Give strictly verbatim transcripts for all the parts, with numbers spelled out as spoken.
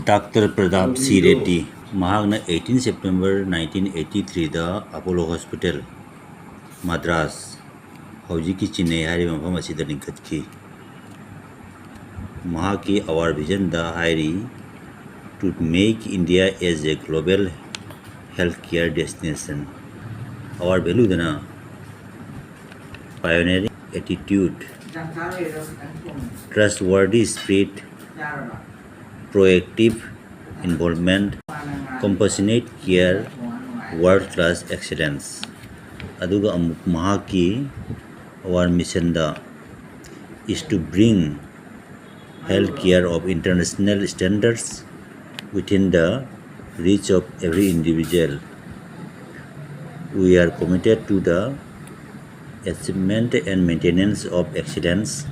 Doctor ꯄ꯭ꯔꯗꯥꯞ ꯁꯤ ready. ꯃꯍꯥꯛꯅ eighteen September nineteen eighty threeꯗ ꯑꯄꯣꯂꯣ ꯍꯣꯁꯄꯤꯇꯥꯜ, ꯃꯗ꯭ꯔꯥꯁ, ꯍꯧꯖꯤꯛꯀꯤ ꯆꯦꯟꯅꯩ ꯍꯥꯏꯔꯤꯕ ꯃꯐꯝ ꯑꯁꯤꯗ ꯂꯤꯡꯈꯠꯈꯤ꯫ ꯃꯍꯥꯛꯀꯤ ꯑꯋꯥꯔ ꯚꯤꯖꯟꯗ ꯍꯥꯏꯔꯤ, "To make India as a global healthcare destination." Hour ꯚꯦꯂꯨꯗꯅ pioneering attitude, trustworthy spirit, proactive involvement, compassionate care, world class excellence꯫ ꯑꯗꯨꯒ ꯑꯃꯨꯛ ꯃꯍꯥꯛꯀꯤ ꯑꯋꯥꯔ ꯃꯤꯁꯟꯗ is to bring healthcare of international standards within the reach of every individual. We are committed to the achievement and maintenance of excellence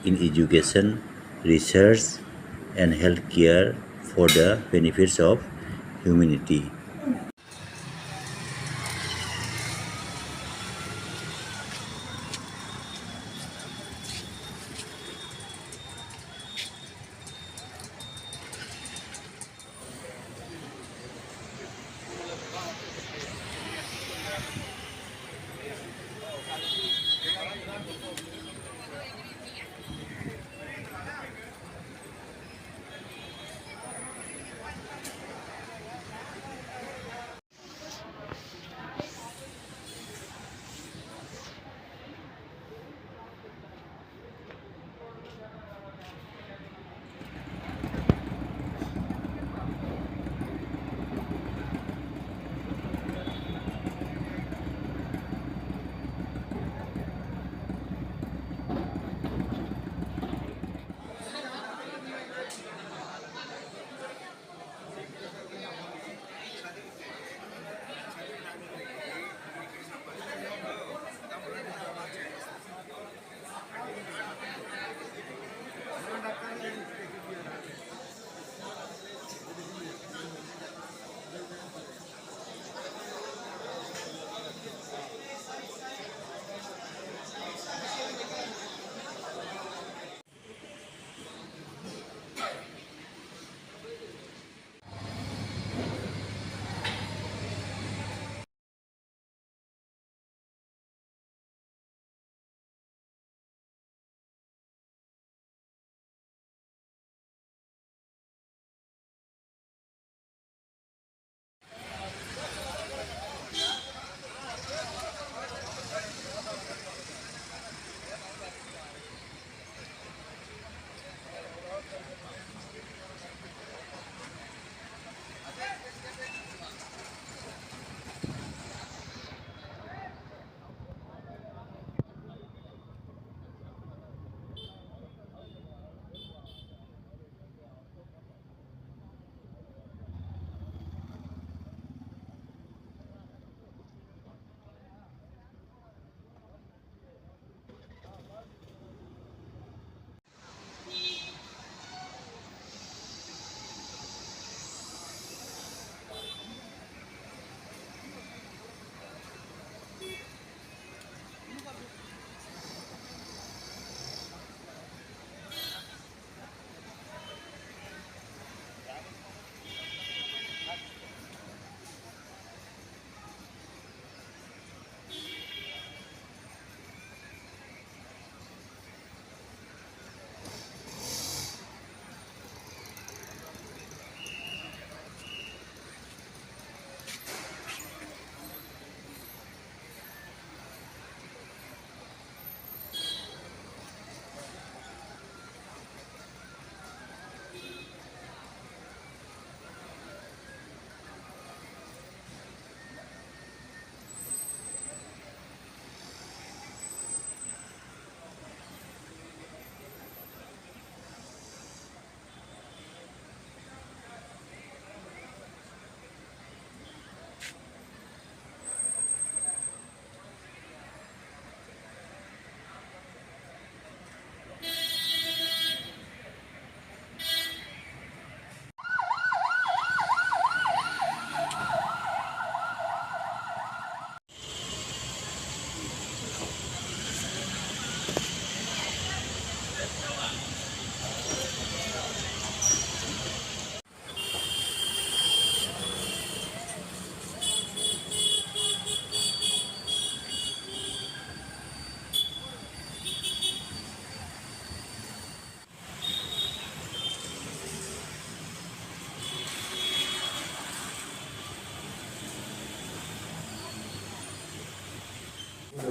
in education, research, and healthcare for the benefits of humanity.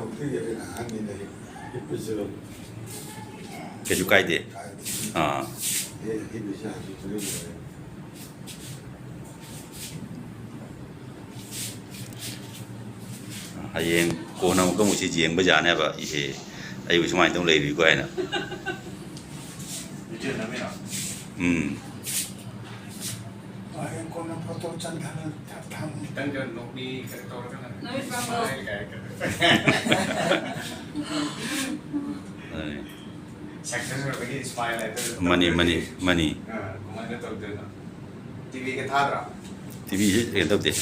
ꯑꯩꯈꯣꯏꯒꯤ ꯑꯣꯏꯅ ꯑꯍꯟꯅꯤꯅ ꯍꯤꯞꯄꯁꯨ ꯀꯩꯁꯨ ꯀꯥꯏꯗꯦ꯫ ꯀꯥꯏꯗꯦ꯫ ꯑꯥ꯫ ꯑꯦ, ꯍꯤꯞꯄꯁꯦ ꯍꯧꯖꯤꯛ film ꯑꯣꯏꯔꯦ꯫ ꯍꯌꯦꯡ ꯀꯣꯟꯅ ꯑꯃꯨꯛꯀ ꯑꯃꯨꯛ ꯁꯤ ꯌꯦꯡꯕ ꯌꯥꯅꯦꯕ, ꯏꯍꯦ, ꯑꯩꯕꯨ ꯁꯨꯃꯥꯏꯅ ꯑꯗꯨꯝ ꯂꯩꯔꯤꯀꯣ ꯍꯥꯏꯅ꯫ ꯎꯝ꯫ ꯍꯌꯦꯡ ꯀꯣꯟꯅ ꯐꯣꯇꯣ ꯆꯟꯊꯅ ꯊꯝꯃꯤ꯫ ꯈꯤꯇꯪ ꯈꯔ ꯅꯣꯛꯃꯤ ꯈꯔ ꯇꯧꯔꯒꯅ ꯅꯨꯃꯤꯠ ꯃꯉꯥ꯫ ꯁꯃꯥꯏꯜ ꯀꯥꯏ ꯈꯔ꯫ ꯑꯗꯨꯅꯤ꯫ ꯁꯛꯁꯦꯁ ꯑꯣꯏꯕꯒꯤ ꯁꯃꯥꯏꯜ ꯍꯥꯏꯗꯣ ꯃꯅꯤ, ꯃꯅꯤ, ꯃꯅꯤ꯫ ꯑꯥ, ꯀꯃꯥꯏꯅ ꯇꯧꯗꯣꯏꯅꯣ? ꯇꯤꯚꯤꯒ ꯊꯥꯗ꯭ꯔꯣ? ꯇꯤꯚꯤꯁꯦ ꯀꯩꯅꯣ ꯇꯧꯗꯦ꯫